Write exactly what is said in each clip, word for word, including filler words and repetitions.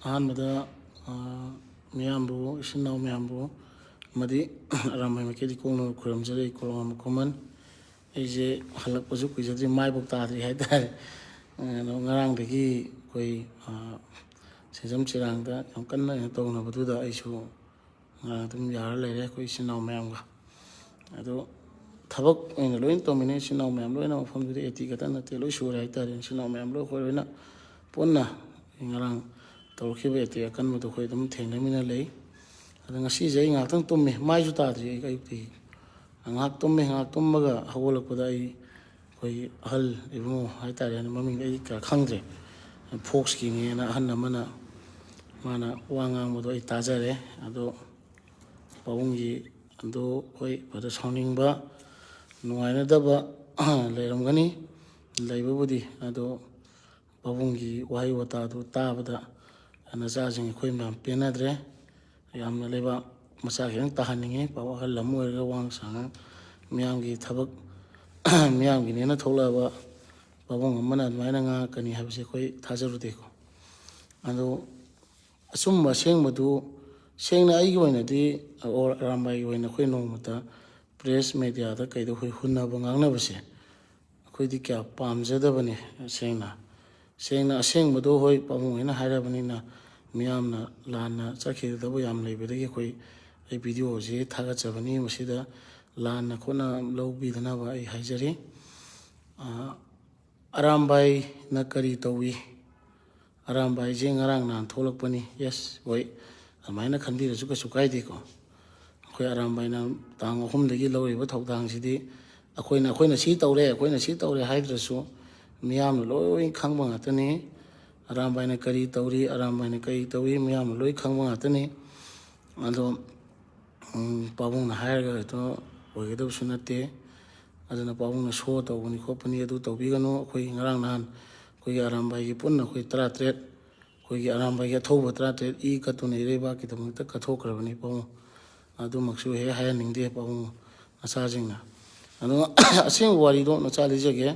ꯑꯍꯥꯟꯕꯗ, ꯑ, ꯃꯤꯌꯥꯝꯕꯨ, ꯏꯆꯤꯟ ꯏꯅꯥꯎ ꯃꯌꯥꯝꯕꯨ ꯑꯃꯗꯤ ꯑꯔꯥꯝꯕꯥꯏ ꯃꯥꯏꯀꯩꯗꯒꯤ ꯀꯣꯛꯅꯕ ꯈꯨꯔꯨꯝꯖꯔꯤ꯫ ꯀꯣꯂꯣꯝ ꯈꯨꯃꯟ꯫ ꯑꯩꯁꯦ ꯍꯜꯂꯛꯄꯁꯨ ꯀꯨꯏꯖꯗ꯭ꯔꯤ, ꯃꯥꯏꯐꯥꯎ ꯇꯥꯗ꯭ꯔꯤ ꯍꯥꯏꯇꯥꯔꯦ꯫ ꯑꯗꯣ ꯉꯔꯥꯡꯗꯒꯤ ꯑꯩꯈꯣꯏ, ꯑ, ꯁꯦꯟꯖꯝ ꯆꯤꯔꯥꯡꯗ ꯌꯥꯝ ꯀꯟꯅ ꯀꯩꯅꯣ ꯇꯧꯅꯕꯗꯨꯗ ꯑꯩꯁꯨ, ꯑ, ꯑꯗꯨꯝ ꯌꯥꯔ ꯂꯩꯔꯦ ꯑꯩꯈꯣꯏ ꯏꯆꯤꯟ ꯏꯅꯥꯎ ꯃꯌꯥꯝꯒ꯫ ꯑꯗꯣ ꯊꯕꯛ ꯑꯣꯏꯅ ꯂꯣꯏꯅ ꯇꯧꯃꯤꯟꯅꯩ ꯏꯆꯤꯟ ꯏꯅꯥꯎ ꯃꯌꯥꯝ ꯂꯣꯏꯅ, ꯃꯐꯝꯗꯨꯗ ꯑꯦ ꯇꯤ ꯈꯛꯇ ꯅꯠꯇꯦ, ꯂꯣꯏ ꯁꯨꯔꯦ ꯍꯥꯏꯇꯥꯔꯦ꯫ ꯏꯆꯤꯟ ꯏꯅꯥꯎ ꯃꯌꯥꯝ ꯂꯣꯏ ꯑꯩꯈꯣꯏ ꯂꯣꯏꯅ ꯄꯨꯟꯅ ꯉꯔꯥꯡ ꯇꯧꯔꯛꯈꯤꯕ ꯑꯦ ꯇꯤ ꯑꯀꯟꯕꯗꯣ ꯑꯩꯈꯣꯏ ꯑꯗꯨꯝ ꯊꯦꯡꯅꯃꯤꯟꯅ ꯂꯩ꯫ ꯑꯗꯣ ꯉꯁꯤꯁꯦ ꯑꯩ ꯉꯥꯏꯍꯥꯛꯇꯪ ꯇꯨꯝꯃꯤ, ꯃꯥꯏꯁꯨ ꯇꯥꯗ꯭ꯔꯤ ꯑꯩ ꯑꯌꯨꯛꯇꯒꯤ꯫ ꯉꯥꯏꯍꯥꯛ ꯇꯨꯝꯃꯤ, ꯉꯥꯏꯍꯥꯛ ꯇꯨꯝꯃꯒ ꯍꯧꯒꯠꯂꯛꯄꯗ ꯑꯩ ꯑꯩꯈꯣꯏꯒꯤ ꯑꯍꯜ ꯏꯕꯨꯡꯉꯣ ꯍꯥꯏꯇꯥꯔꯦꯅꯦ, ꯃꯃꯤꯡꯗꯤ ꯑꯩ ꯀꯌꯥ ꯈꯪꯗ꯭ꯔꯦ, ꯐꯣꯛꯁꯀꯤꯅꯦꯅ ꯑꯍꯜ ꯑꯃꯅ ꯃꯥꯅ ꯋꯥ ꯉꯥꯡꯕꯗꯣ ꯑꯩ ꯇꯥꯖꯔꯦ꯫ ꯑꯗꯣ ꯄꯥꯕꯨꯡꯒꯤ ꯑꯗꯨ ꯍꯣꯏ ꯐꯖ ꯁꯥꯎꯅꯤꯡꯕ, ꯅꯨꯡꯉꯥꯏꯅꯗꯕ ꯂꯩꯔꯝꯒꯅꯤ, ꯂꯩꯕꯕꯨꯗꯤ꯫ ꯑꯗꯣ ꯄꯥꯕꯨꯡꯒꯤ ꯋꯥꯍꯩ ꯋꯥꯇꯥꯗꯨ ꯇꯥꯕꯗ ꯅꯆꯥꯁꯤꯡ ꯑꯩꯈꯣꯏ ꯃꯌꯥꯝ ꯄꯦꯟꯅꯗ꯭ꯔꯦ꯫ ꯌꯥꯝꯅ ꯂꯩꯕꯥꯛ ꯃꯆꯥ ꯈꯤꯇꯪ ꯇꯥꯍꯟꯅꯤꯡꯉꯤ꯫ ꯄꯥꯕꯨꯡ ꯑꯍꯜ ꯑꯃ ꯑꯣꯏꯔꯒ ꯋꯥꯉꯥꯡ ꯁꯉꯥꯡ, ꯃꯤꯌꯥꯝꯒꯤ ꯊꯕꯛ, ꯃꯤꯌꯥꯝꯒꯤꯅꯦꯅ ꯊꯣꯛꯂꯛꯑꯕ ꯄꯥꯕꯨꯡ ꯑꯃꯅ ꯑꯗꯨꯃꯥꯏꯅ ꯉꯥꯡꯉꯛꯀꯅꯤ ꯍꯥꯏꯕꯁꯦ ꯑꯩꯈꯣꯏ ꯊꯥꯖꯔꯨꯗꯦꯀꯣ꯫ ꯑꯗꯣ ꯑꯆꯨꯝꯕ ꯑꯁꯦꯡꯕꯗꯨ, ꯁꯦꯡꯅ ꯑꯩꯒꯤ ꯑꯣꯏꯅꯗꯤ, ꯑꯣꯔ ꯑꯔꯥꯝꯕꯥꯏꯒꯤ ꯑꯣꯏꯅ ꯑꯩꯈꯣꯏ ꯅꯣꯡꯃꯇ ꯄ꯭ꯔꯦꯁ ꯃꯦꯗꯤꯌꯥꯗ ꯀꯩꯗ ꯑꯩꯈꯣꯏ ꯍꯨꯟꯅꯕ ꯉꯥꯡꯅꯕꯁꯦ ꯑꯩꯈꯣꯏꯗꯤ ꯀꯌꯥ ꯄꯥꯝꯖꯗꯕꯅꯤ꯫ ꯁꯦꯡꯅ, ꯁꯦꯡꯅ ꯑꯁꯦꯡꯕꯗꯣ ꯍꯣꯏ ꯄꯥꯕꯨꯡ ꯍꯣꯏꯅ ꯍꯥꯏꯔꯕꯅꯤꯅ ꯃꯤꯌꯥꯝꯅ ꯂꯥꯟꯅ ꯆꯠꯈꯤꯒꯗꯕ ꯌꯥꯝ ꯂꯩꯕꯗꯒꯤ ꯑꯩꯈꯣꯏ, ꯑꯩ ꯚꯤꯗꯤꯑꯣꯁꯤ ꯊꯥꯒꯠꯆꯕꯅꯤ꯫ ꯃꯁꯤꯗ ꯂꯥꯟꯅ ꯈꯣꯠꯅ ꯂꯧꯕꯤꯗꯅꯕ ꯑꯩ ꯍꯥꯏꯖꯔꯤ꯫ ꯑ, ꯑꯔꯥꯝꯕꯥꯏꯅ ꯀꯔꯤ ꯇꯧꯏ? ꯑꯔꯥꯝꯕꯥꯏꯁꯦ ꯉꯔꯥꯡ ꯅꯍꯥꯟ ꯊꯣꯛꯂꯛꯄꯅꯤ꯫ ꯌꯦꯁ, ꯍꯣꯏ, ꯑꯗꯨꯃꯥꯏꯅ ꯈꯟꯕꯤꯔꯁꯨ ꯀꯩꯁꯨ ꯀꯥꯏꯗꯦꯀꯣ꯫ ꯑꯩꯈꯣꯏ ꯑꯔꯥꯝꯕꯥꯏꯅ ꯇꯥꯡ ꯑꯍꯨꯝꯗꯒꯤ ꯂꯧꯔꯤꯕ ꯊꯧꯗꯥꯡꯁꯤꯗꯤ ꯑꯩꯈꯣꯏꯅ, ꯑꯩꯈꯣꯏꯅ ꯁꯤ ꯇꯧꯔꯦ, ꯑꯩꯈꯣꯏꯅ ꯁꯤ ꯇꯧꯔꯦ ꯍꯥꯏꯗ꯭ꯔꯁꯨ ꯃꯤꯌꯥꯝꯅ ꯂꯣꯏ ꯈꯪꯕ ꯉꯥꯛꯇꯅꯤ꯫ ꯑꯔꯥꯝꯕꯥꯏꯅ ꯀꯔꯤ ꯇꯧꯔꯤ, ꯑꯔꯥꯝꯕꯥꯏꯅ ꯀꯔꯤ ꯇꯧꯏ, ꯃꯤꯌꯥꯝꯅ ꯂꯣꯏ ꯈꯪꯕ ꯉꯥꯛꯇꯅꯤ꯫ ꯑꯗꯣ, ꯎꯝ, ꯄꯥꯕꯨꯡꯅ ꯍꯥꯏꯔꯒ ꯍꯦꯛꯇ ꯑꯣꯏꯒꯗꯕꯁꯨ ꯅꯠꯇꯦ꯫ ꯑꯗꯨꯅ ꯄꯥꯕꯨꯡꯅ ꯁꯣ ꯇꯧꯕꯅꯤ ꯈꯣꯠꯄꯅꯤ, ꯑꯗꯨ ꯇꯧꯕꯤꯒꯅꯨ꯫ ꯑꯩꯈꯣꯏꯒꯤ ꯉꯔꯥꯡ ꯅꯍꯥꯟ ꯑꯩꯈꯣꯏꯒꯤ ꯑꯔꯥꯝꯕꯥꯏꯒꯤ ꯄꯨꯟꯅ ꯑꯩꯈꯣꯏ ꯇꯔꯥꯇꯔꯦꯠ, ꯑꯩꯈꯣꯏꯒꯤ ꯑꯔꯥꯝꯕꯥꯏꯒꯤ ꯑꯊꯧꯕ ꯇꯔꯥꯇꯔꯦꯠ ꯏ ꯀꯠꯇꯨꯅ ꯏꯔꯩꯕꯥꯛꯀꯤꯗꯃꯛꯇ ꯀꯠꯊꯣꯛꯈ꯭ꯔꯕꯅꯤ ꯄꯥꯕꯨꯡ꯫ ꯑꯗꯨꯃꯛꯁꯨ ꯍꯦꯛ ꯍꯥꯏꯍꯟꯅꯤꯡꯗꯦ ꯄꯥꯕꯨꯡ ꯃꯆꯥꯁꯤꯡꯅ꯫ ꯑꯗꯣ ꯑꯁꯦꯡꯕ ꯋꯥꯔꯤꯗꯣ ꯃꯆꯥ ꯂꯤꯖꯒꯦ꯫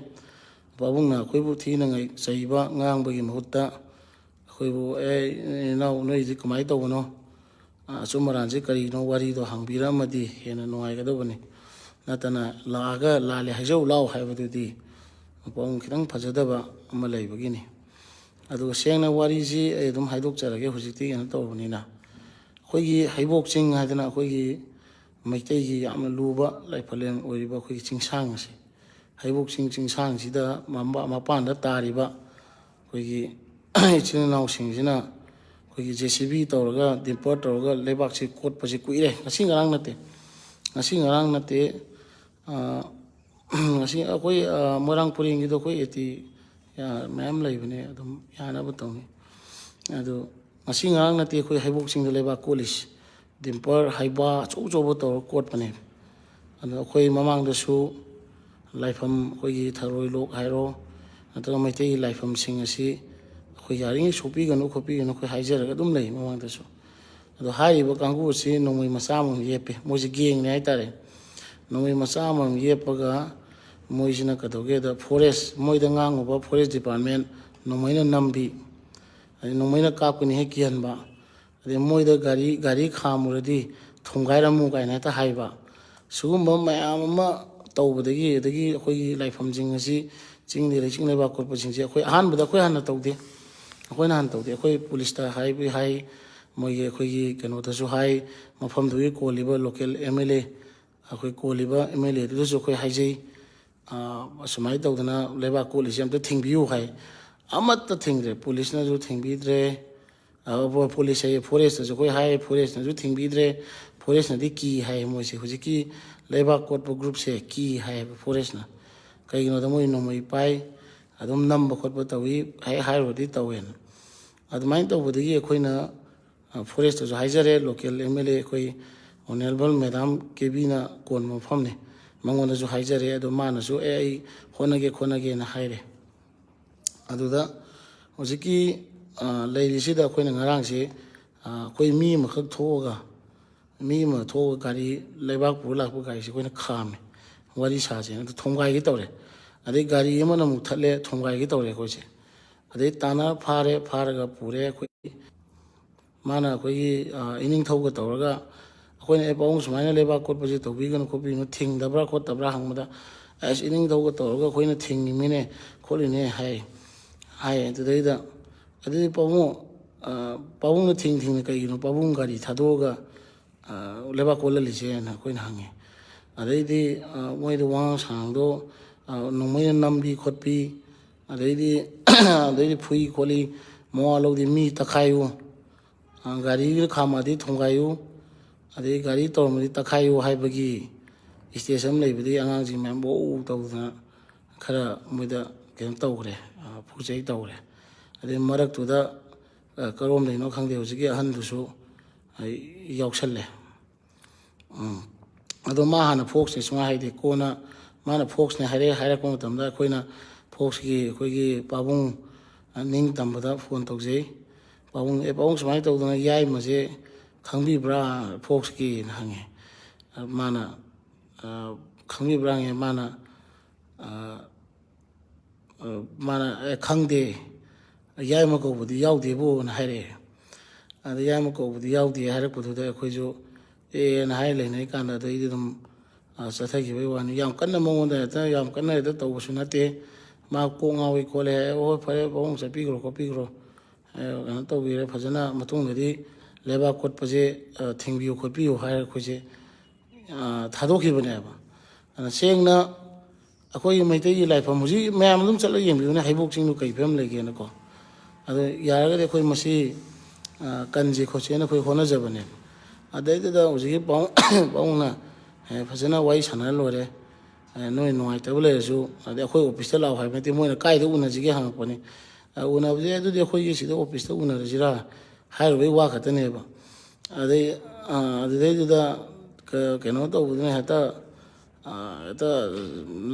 ꯄꯥꯕꯨꯡꯅ ꯑꯩꯈꯣꯏꯕꯨ ꯊꯤꯅ ꯉꯩ-, ꯆꯩꯕ ꯉꯥꯡꯕꯒꯤ ꯃꯍꯨꯠꯇ ꯑꯩꯈꯣꯏ ꯑꯩꯈꯣꯏꯕꯨ, "ꯑꯦ, ꯏꯅꯥꯎ, ꯅꯣꯏꯗꯤ ꯀꯃꯥꯏꯅ ꯇꯧꯕꯅꯣ? ꯑꯆꯨꯝ ꯑꯔꯥꯟꯁꯤ ꯀꯔꯤꯅꯣ?" ꯋꯥꯔꯤꯗꯣ ꯍꯪꯕꯤꯔꯝꯃꯗꯤ ꯍꯦꯟꯅ ꯅꯨꯡꯉꯥꯏꯒꯗꯕꯅꯤ꯫ ꯅꯠꯇꯅ ꯂꯥꯛꯑꯒ "ꯂꯥꯜꯂꯦ ꯍꯥꯏꯖꯧ ꯂꯥꯎ" ꯍꯥꯏꯕꯗꯨꯗꯤ ꯃꯄꯣꯡ ꯈꯤꯇꯪ ꯐꯖꯗꯕ ꯑꯃ ꯂꯩꯕꯒꯤꯅꯤ꯫ ꯑꯗꯨꯒ ꯁꯦꯡꯅ ꯋꯥꯔꯤꯁꯤ ꯑꯩ ꯑꯗꯨꯝ ꯍꯥꯏꯗꯣꯛꯆꯔꯒꯦ, ꯍꯧꯖꯤꯛꯇꯤ ꯀꯩꯅꯣ ꯇꯧꯔꯕꯅꯤꯅ꯫ ꯑꯩꯈꯣꯏꯒꯤ ꯍꯩꯕꯣꯛ ꯆꯤꯡ ꯍꯥꯏꯗꯅ ꯑꯩꯈꯣꯏꯒꯤ ꯃꯩꯇꯩꯒꯤ ꯌꯥꯝꯅ ꯂꯨꯕ ꯂꯥꯏꯐꯝꯂꯦꯟ ꯑꯣꯏꯔꯤꯕ ꯑꯩꯈꯣꯏꯒꯤ ꯆꯤꯡꯁꯥꯡ ꯑꯁꯤ, ꯍꯩꯕꯣꯛ ꯆꯤꯡ ꯆꯤꯡꯁꯥꯡꯁꯤꯗ ꯃꯝꯕ-, ꯃꯄꯥꯟꯗ ꯇꯥꯔꯤꯕ ꯑꯩꯈꯣꯏꯒꯤ ꯏꯆꯤꯜ ꯏꯅꯥꯎꯁꯤꯡꯁꯤꯅ ꯑꯩꯈꯣꯏꯒꯤ JCB ꯇꯧꯔꯒ, ꯗꯤꯝꯄꯔ ꯇꯧꯔꯒ ꯂꯩꯕꯥꯛꯁꯤ ꯀꯣꯠꯄꯁꯤ ꯀꯨꯏꯔꯦ, ꯉꯁꯤ ꯉꯔꯥꯡ ꯅꯠꯇꯦ꯫ ꯉꯁꯤ ꯉꯔꯥꯡ ꯅꯠꯇꯦ꯫ ꯑ, ꯉꯁꯤ ꯑꯩꯈꯣꯏ, ꯑ, ꯃꯣꯏꯔꯥꯡ ꯄꯨꯔꯦꯟꯒꯤꯗꯣ ꯑꯩꯈꯣꯏ AT, ꯑ, ꯃꯌꯥꯝ ꯂꯩꯕꯅꯦ, ꯑꯗꯨꯝ ꯌꯥꯅꯕ ꯇꯧꯅꯤ꯫ ꯑꯗꯨ ꯉꯁꯤ ꯉꯔꯥꯡ ꯅꯠꯇꯦ ꯑꯩꯈꯣꯏ ꯍꯩꯕꯣꯛ ꯆꯤꯡꯗ ꯂꯩꯕꯥꯛ ꯀꯣꯠꯂꯤꯁꯤ꯫ ꯗꯤꯝꯄꯔ, ꯍꯩꯕꯥ ꯑꯆꯧ ꯑꯆꯧꯕ ꯇꯧꯔꯒ ꯀꯣꯠꯄꯅꯦ꯫ ꯑꯗꯣ ꯑꯩꯈꯣꯏ ꯃꯃꯥꯡꯗꯁꯨ ꯂꯥꯏꯐꯝ, ꯑꯩꯈꯣꯏꯒꯤ ꯊꯔꯣꯏ ꯂꯣꯛ ꯍꯥꯏꯔꯣ, ꯅꯠꯇ꯭ꯔꯒ ꯃꯩꯇꯩꯒꯤ ꯂꯥꯏꯐꯝꯁꯤꯡ ꯑꯁꯤ ꯑꯩꯈꯣꯏ ꯌꯥꯔꯤꯉꯩ ꯁꯣꯛꯄꯤꯒꯅꯨ ꯈꯣꯠꯄꯤꯒꯅꯨ ꯑꯩꯈꯣꯏ ꯍꯥꯏꯖꯔꯒ ꯑꯗꯨꯝ ꯂꯩ ꯃꯃꯥꯡꯗꯁꯨ꯫ ꯑꯗꯣ ꯍꯥꯏꯔꯤꯕ ꯀꯥꯡꯕꯨ ꯑꯁꯤ ꯅꯣꯡꯃꯩ ꯃꯆꯥ ꯑꯃꯃꯝ ꯌꯦꯞꯄꯦ, ꯃꯣꯏꯁꯦ ꯒꯦꯡꯅꯦ ꯍꯥꯏꯇꯥꯔꯦ꯫ ꯅꯣꯡꯃꯩ ꯃꯆꯥ ꯑꯃꯃꯝ ꯌꯦꯞꯄꯒ ꯃꯣꯏꯁꯤꯅ ꯀꯩꯗꯧꯒꯦꯗ, ꯐꯣꯔꯦꯁ, ꯃꯣꯏꯗ ꯉꯥꯡꯉꯨꯕ ꯐꯣꯔꯦꯁ ꯗꯤꯄꯥꯔꯠꯃꯦꯟ ꯅꯣꯡꯃꯩꯅ ꯅꯝꯕꯤ, ꯑꯗꯩ ꯅꯣꯡꯃꯩꯅ ꯀꯥꯞꯀꯅꯤ ꯍꯦꯛ ꯀꯤꯍꯟꯕ, ꯑꯗꯩ ꯃꯣꯏꯗ ꯒꯥꯔꯤ, ꯒꯥꯔꯤ ꯈꯥꯝꯃꯨꯔꯗꯤ ꯊꯣꯝꯒꯥꯏꯔꯝꯃꯨ ꯀꯥꯏꯅ ꯍꯦꯛꯇ ꯍꯥꯏꯕ꯫ ꯁꯤꯒꯨꯝꯕ ꯃꯌꯥꯝ ꯑꯃ ꯇꯧꯕꯗꯒꯤ, ꯑꯗꯒꯤ ꯑꯩꯈꯣꯏꯒꯤ ꯂꯥꯏꯐꯝꯁꯤꯡ ꯑꯁꯤ ꯆꯤꯡꯗ ꯂꯩ, ꯆꯤꯡ ꯂꯩꯕꯥꯛ ꯀꯣꯠꯄꯁꯤꯡꯁꯦ ꯑꯩꯈꯣꯏ ꯑꯍꯥꯟꯕꯗ ꯑꯩꯈꯣꯏ ꯍꯥꯟꯅ ꯇꯧꯗꯦ꯫ ꯑꯩꯈꯣꯏꯅ ꯍꯥꯟꯅ ꯇꯧꯗꯦ꯫ ꯑꯩꯈꯣꯏ ꯄꯨꯂꯤꯁꯇ ꯍꯥꯏꯕ ꯍꯥꯏ, ꯃꯣꯏꯒꯤ ꯑꯩꯈꯣꯏꯒꯤ ꯀꯩꯅꯣꯗꯁꯨ ꯍꯥꯏ, ꯃꯐꯝꯗꯨꯒꯤ ꯀꯣꯜꯂꯤꯕ ꯂꯣꯀꯦꯜ MLA, ꯑꯩꯈꯣꯏ ꯀꯣꯜꯂꯤꯕ MLAꯗꯨꯗꯁꯨ ꯑꯩꯈꯣꯏ ꯍꯥꯏꯖꯩ, "ꯑ, ꯑꯁꯨꯃꯥꯏꯅ ꯇꯧꯗꯅ ꯂꯩꯕꯥꯛ ꯀꯣꯠꯂꯤꯁꯦ ꯑꯃꯇ ꯊꯤꯡꯕꯤꯌꯨ" ꯍꯥꯏ꯫ ꯑꯃꯠꯇ ꯊꯤꯡꯗ꯭ꯔꯦ, ꯄꯨꯂꯤꯁꯅꯁꯨ ꯊꯤꯡꯕꯤꯗ꯭ꯔꯦ꯫ ꯑ, ꯄꯨ-, ꯄꯨꯂꯤꯁ ꯍꯥꯏꯌꯦ, ꯐꯣꯔꯦꯁꯇꯁꯨ ꯑꯩꯈꯣꯏ ꯍꯥꯏ, ꯐꯣꯔꯦꯁꯅꯁꯨ ꯊꯤꯡꯕꯤꯗ꯭ꯔꯦ꯫ ꯐꯣꯔꯦꯁꯅꯗꯤ ꯀꯤ ꯍꯥꯏ, ꯃꯣꯏꯁꯦ ꯍꯧꯖꯤꯛꯀꯤ ꯂꯩꯕꯥꯛ ꯀꯣꯠꯄ ꯒ꯭ꯔꯨꯞꯁꯦ ꯀꯤ ꯍꯥꯏꯌꯦꯕ ꯐꯣꯔꯦꯁꯅ꯫ ꯀꯩꯒꯤꯅꯣꯗ ꯃꯣꯏ ꯅꯣꯡꯃꯩ ꯄꯥꯏ, ꯑꯗꯨꯝ ꯅꯝꯕ ꯈꯣꯠꯄ ꯇꯧꯏ, ꯍꯦꯛ ꯍꯥꯏꯔꯨꯔꯗꯤ ꯇꯧꯋꯦꯅ꯫ ꯑꯗꯨꯃꯥꯏꯅ ꯇꯧꯕꯗꯒꯤ ꯑꯩꯈꯣꯏꯅ, ꯑ, ꯐꯣꯔꯦꯁꯇꯁꯨ ꯍꯥꯏꯖꯔꯦ, ꯂꯣꯀꯦꯜ MLA ꯑꯩꯈꯣꯏ ꯑꯣꯅꯔꯦꯕꯜ ꯃꯦꯗꯥꯝ ꯀꯦꯕꯤꯅ ꯀꯣꯟꯕ ꯃꯐꯝꯅꯤ, ꯃꯉꯣꯟꯗꯁꯨ ꯍꯥꯏꯖꯔꯦ꯫ ꯑꯗꯣ ꯃꯥꯅꯁꯨ "ꯑꯦ, ꯑꯩ ꯍꯣꯠꯅꯒꯦ ꯈꯣꯠꯅꯒꯦꯅ" ꯍꯥꯏꯔꯦ꯫ ꯑꯗꯨꯗ ꯍꯧꯖꯤꯛꯀꯤ, ꯑ, ꯂꯩꯔꯤꯁꯤꯗ ꯑꯩꯈꯣꯏꯅ ꯉꯔꯥꯡꯁꯦ, ꯑ, ꯑꯩꯈꯣꯏ ꯃꯤ ꯑꯃꯈꯛ ꯊꯣꯛꯑꯒ, ꯃꯤ ꯑꯃ ꯊꯣꯛꯑꯒ ꯒꯥꯔꯤ, ꯂꯩꯕꯥꯛ ꯄꯨꯔ ꯂꯥꯛꯄ ꯒꯥꯔꯤꯁꯦ ꯑꯩꯈꯣꯏꯅ ꯈꯥꯝꯃꯦ, ꯋꯥꯔꯤ ꯁꯥꯁꯦꯅ꯫ ꯑꯗꯨ ꯊꯣꯝꯒꯥꯏꯒꯦ ꯇꯧꯔꯦ꯫ ꯑꯗꯩ ꯒꯥꯔꯤ ꯑꯃꯅ ꯑꯃꯨꯛ ꯊꯠꯂꯦ, ꯊꯣꯝꯒꯥꯏꯒꯦ ꯇꯧꯔꯦ ꯑꯩꯈꯣꯏꯁꯦ꯫ ꯑꯗꯩ ꯇꯥꯟꯅ ꯐꯥꯔꯦ, ꯐꯥꯔꯒ ꯄꯨꯔꯦ꯫ ꯑꯩꯈꯣꯏ ꯃꯥꯅ ꯑꯩꯈꯣꯏꯒꯤ, ꯑ, ꯏꯅꯤꯡꯊꯧꯒ ꯇꯧꯔꯒ ꯑꯩꯈꯣꯏꯅ, "ꯑꯦ, ꯄꯥꯕꯨꯡ ꯁꯨꯃꯥꯏꯅ ꯂꯩꯕꯥꯛ ꯀꯣꯠꯄꯁꯦ ꯇꯧꯕꯤꯒꯅꯨ ꯈꯣꯠꯄꯤꯒꯅꯨ, ꯊꯤꯡꯗꯕ꯭ꯔꯥ ꯈꯣꯠꯇꯕ꯭ꯔꯥ?" ꯍꯪꯕꯗ, "ꯑꯁ, ꯏꯅꯤꯡꯊꯧꯒ ꯇꯧꯔꯒ ꯑꯩꯈꯣꯏꯅ ꯊꯤꯡꯉꯤꯃꯤꯅꯦ ꯈꯣꯠꯂꯤꯅꯦ" ꯍꯥꯏ꯫ ꯍꯥꯏ꯫ ꯑꯗꯨꯗꯩꯗ, "ꯑꯗꯨꯗꯤ ꯄꯥꯕꯨꯡ, ꯑ, ꯄꯥꯕꯨꯡꯅ ꯊꯤꯡ ꯊꯤꯡꯅ ꯀꯩꯒꯤꯅꯣ ꯄꯥꯕꯨꯡ ꯒꯥꯔꯤ ꯊꯥꯗꯣꯛꯑꯒ, ꯑ, ꯂꯩꯕꯥꯛ ꯀꯣꯠꯍꯜꯂꯤꯁꯦꯅ?" ꯑꯩꯈꯣꯏꯅ ꯍꯪꯉꯦ꯫ ꯑꯗꯩꯗꯤ, ꯑ, ꯃꯣꯏꯗ ꯋꯥꯉꯥꯡ ꯁꯉꯥꯡꯗꯣ, ꯑ, ꯅꯣꯡꯃꯩꯅ ꯅꯝꯕꯤ ꯈꯣꯠꯄꯤ, ꯑꯗꯩꯗꯤ, ꯑꯗꯩꯗꯤ ꯐꯨꯏ ꯈꯣꯠꯂꯤ, ꯃꯋꯥ ꯂꯧꯗꯦ, ꯃꯤ ꯇꯛꯈꯥꯏꯌꯨ, ꯑ, ꯒꯥꯔꯤꯒ ꯈꯥꯝꯃꯗꯤ ꯊꯣꯡꯒꯥꯏꯌꯨ, ꯑꯗꯩ ꯒꯥꯔꯤ ꯇꯧꯔꯝꯃꯗꯤ ꯇꯛꯈꯥꯏꯌꯨ ꯍꯥꯏꯕꯒꯤ ꯁ꯭ꯇꯦꯖ ꯑꯃ ꯂꯩꯕꯗꯒꯤ ꯑꯉꯥꯡꯁꯤꯡ ꯃꯌꯥꯝ ꯋꯧ ꯇꯧꯗꯅ ꯈꯔ ꯃꯣꯏꯗ ꯀꯩꯅꯣ ꯇꯧꯈ꯭ꯔꯦ, ꯑ, ꯐꯨꯆꯩ ꯇꯧꯈ꯭ꯔꯦ꯫ ꯑꯗꯩ ꯃꯔꯛꯇꯨꯗ, ꯑ, ꯀꯔꯣꯝꯗꯩꯅꯣ ꯈꯪꯗꯦ, ꯍꯧꯖꯤꯛꯀꯤ ꯑꯍꯟꯗꯨꯁꯨ, ꯑ, ꯌꯥꯎꯁꯜꯂꯦ꯫ ꯎꯝ꯫ ꯑꯗꯣ ꯃꯥ ꯍꯥꯟꯅ ꯐꯣꯛꯁꯅꯦ ꯁꯨꯡꯍꯥꯏ ꯍꯥꯏꯗꯦ꯫ ꯀꯣꯟꯅ ꯃꯥꯅ ꯐꯣꯛꯁꯅꯦ ꯍꯥꯏꯔꯛꯑꯦ, ꯍꯥꯏꯔꯛꯄ ꯃꯇꯝꯗ ꯑꯩꯈꯣꯏꯅ ꯐꯣꯛꯁꯀꯤ ꯑꯩꯈꯣꯏꯒꯤ ꯄꯥꯕꯨꯡ, ꯑ, ꯅꯤꯡ ꯇꯝꯕꯗ ꯐꯣꯟ ꯇꯧꯖꯩ꯫ "ꯄꯥꯕꯨꯡ, ꯑꯦ, ꯄꯥꯕꯨꯡ ꯁꯨꯃꯥꯏꯅ ꯇꯧꯗꯅ ꯌꯥꯏꯃꯁꯦ ꯈꯪꯕꯤꯕ꯭ꯔꯥ ꯐꯣꯛꯁꯀꯤꯅ?" ꯍꯪꯉꯦ꯫ ꯑ, ꯃꯥꯅ, ꯑ, "ꯈꯪꯕꯤꯕ꯭ꯔꯥ?" ꯍꯪꯉꯦ꯫ ꯃꯥꯅ, ꯑ, ꯑ, ꯃꯥꯅ, "ꯑꯦ, ꯈꯪꯗꯦ, ꯌꯥꯏꯃ ꯀꯧꯕꯗꯤ ꯌꯥꯎꯗꯦꯕꯨꯅ" ꯍꯥꯏꯔꯛꯑꯦ꯫ ꯑꯗ ꯌꯥꯏꯃ ꯀꯧꯕꯗꯤ ꯌꯥꯎꯗꯦ ꯍꯥꯏꯔꯛꯄꯗꯨꯗ ꯑꯩꯈꯣꯏꯁꯨ ꯑꯦꯅ ꯍꯥꯏꯔ ꯂꯩꯅꯔꯤꯀꯥꯟꯗ ꯑꯗꯩꯗꯤ ꯑꯗꯨꯝ, ꯑ, ꯆꯠꯊꯈꯤꯕꯒꯤ ꯋꯥꯅꯤ꯫ ꯌꯥꯝ ꯀꯟꯅ ꯃꯉꯣꯟꯗ ꯍꯦꯛꯇ, ꯌꯥꯝ ꯀꯟꯅ ꯍꯦꯛꯇ ꯇꯧꯕꯁꯨ ꯅꯠꯇꯦ꯫ "ꯃꯥ ꯀꯣꯛ ꯉꯥꯎꯏ ꯈꯣꯠꯂꯦ" ꯍꯥꯏ, "ꯑꯣ, ꯍꯣꯏ, ꯐꯔꯦ, ꯄꯥꯕꯨꯡ ꯆꯠꯄꯤꯈ꯭ꯔꯣ ꯈꯣꯠꯄꯤꯈ꯭ꯔꯣ, ꯑ, ꯀꯩꯅꯣ ꯇꯧꯕꯤꯔꯦ, ꯐꯖꯅ ꯃꯇꯨꯡꯗꯗꯤ ꯂꯩꯕꯥꯛ ꯀꯣꯠꯄꯁꯦ, ꯑ, ꯊꯤꯡꯕꯤꯌꯨ ꯈꯣꯠꯄꯤꯌꯨ" ꯍꯥꯏꯔꯒ ꯑꯩꯈꯣꯏꯁꯦ, ꯑ, ꯊꯥꯗꯣꯛꯈꯤꯕꯅꯦꯕ꯫ ꯑꯗꯨꯅ ꯁꯦꯡꯅ ꯑꯩꯈꯣꯏꯒꯤ ꯃꯩꯇꯩꯒꯤ ꯂꯥꯏꯐꯝ ꯍꯧꯖꯤꯛ ꯃꯌꯥꯝ ꯑꯗꯨꯝ ꯆꯠꯂꯒ ꯌꯦꯡꯕꯤꯌꯨꯅꯦ, ꯍꯩꯕꯣꯛ ꯆꯤꯡꯗꯨ ꯀꯩ ꯐꯤꯕꯝ ꯂꯩꯒꯦꯅꯀꯣ꯫ ꯑꯗꯣ ꯌꯥꯔꯒꯗꯤ ꯑꯩꯈꯣꯏ ꯃꯁꯤ, ꯑ, ꯀꯟꯁꯤ ꯈꯣꯠꯁꯦꯅ ꯑꯩꯈꯣꯏ ꯍꯣꯠꯅꯖꯕꯅꯦꯕ꯫ ꯑꯗꯩꯗꯨꯗ ꯍꯧꯖꯤꯛꯀꯤ ꯄꯥꯎ-, ꯄꯥꯎꯅ, ꯑꯦ, ꯐꯖꯅ ꯋꯥꯔꯤ ꯁꯥꯟꯅꯔ ꯂꯣꯏꯔꯦ꯫ ꯑꯦ, ꯅꯣꯏ ꯅꯨꯡꯉꯥꯏꯇꯕ ꯂꯩꯔꯁꯨ, ꯑꯗꯩ ꯑꯩꯈꯣꯏ ꯑꯣꯐꯤꯁꯇ ꯂꯥꯛꯑꯣ ꯍꯥꯏꯕ ꯅꯠꯇꯦ, ꯃꯣꯏꯅ ꯀꯥꯏꯗ ꯎꯅꯁꯤꯒꯦ ꯍꯪꯉꯛꯄꯅꯤ꯫ ꯑ, ꯎꯅꯕꯁꯦ, "ꯑꯗꯨꯗꯤ ꯑꯩꯈꯣꯏꯒꯤ ꯁꯤꯗ ꯑꯣꯐꯤꯁꯇ ꯎꯅꯔꯁꯤꯔꯥ?" ꯍꯥꯏꯔꯨꯕꯩ ꯋꯥ ꯈꯛꯇꯅꯦꯕ꯫ ꯑꯗꯩ, ꯑ, ꯑꯗꯨꯗꯩꯗꯨꯗ ꯀ-, ꯀꯩꯅꯣ ꯇꯧꯕꯗꯨꯅ ꯍꯦꯛꯇ, ꯑ, ꯍꯦꯛꯇ